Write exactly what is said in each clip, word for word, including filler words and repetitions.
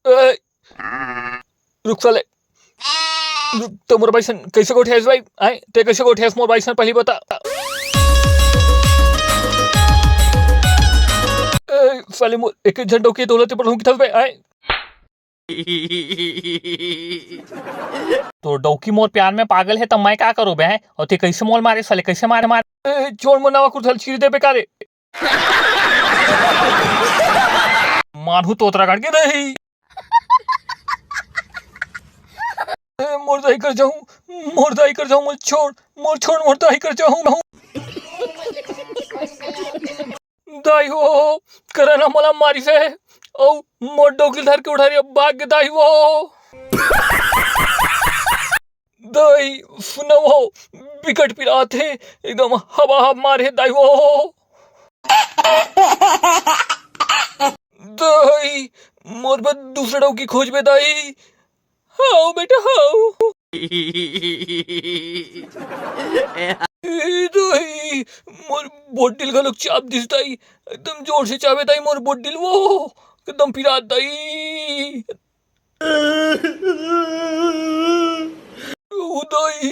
ए, रुक साले, रुक, तो मोर बाइसन कैसे गोठियास भाई? आए, ते कैसे गोठियास मोर बाइसन, पहली बता। ए, साले, मोर एक झन डौकी दौलत पर हूँ किथस बे, आए। तो डौकी मोर प्यार में पागल है, तब मैं का करूँ बे, हैं? और ते कैसे मोल मारे साले, कैसे मारे, मारे? ए, छोड़, मोर नवा कुर्ता ल चीर दे बेकार है। मानहू तोतरा काट के नहीं। ए, मोर दाई कर जाऊं, मोर दाई कर जाऊं, मोर छोड़, मोर छोड़, मोर दाई कर जाऊं। दाई हो, करा ना, मोला मारिस हे। अउ मोर डौकी ल धर के उठा रे, भाग गे दाई हो। दाई, सुनव हो, बिकट पिरात हे, एकदम हवा हवा मार हे दाई हो। दाई, मोर बर दूसरा डौकी खोजबे दाई। हाव बेटा, हाव। ए दाई, मोर बोडिल घलोक चाब दिस दाई, एकदम जोर से चाबे दाई मोर बोडिल, वो एकदम पिरात दाई। ओ दाई,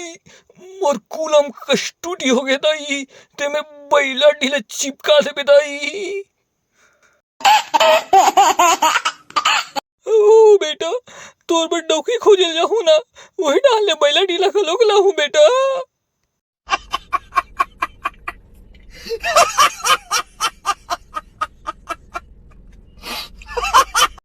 मोर कूलम कस टूटी होगे दाई, ते में बइला डीला चिपका देबे दाई। ओ बेटा, तोर बर डौकी खोजे ल जाहूं ना, वही डाल ले बइला डीला घलोक लाहूं बेटा।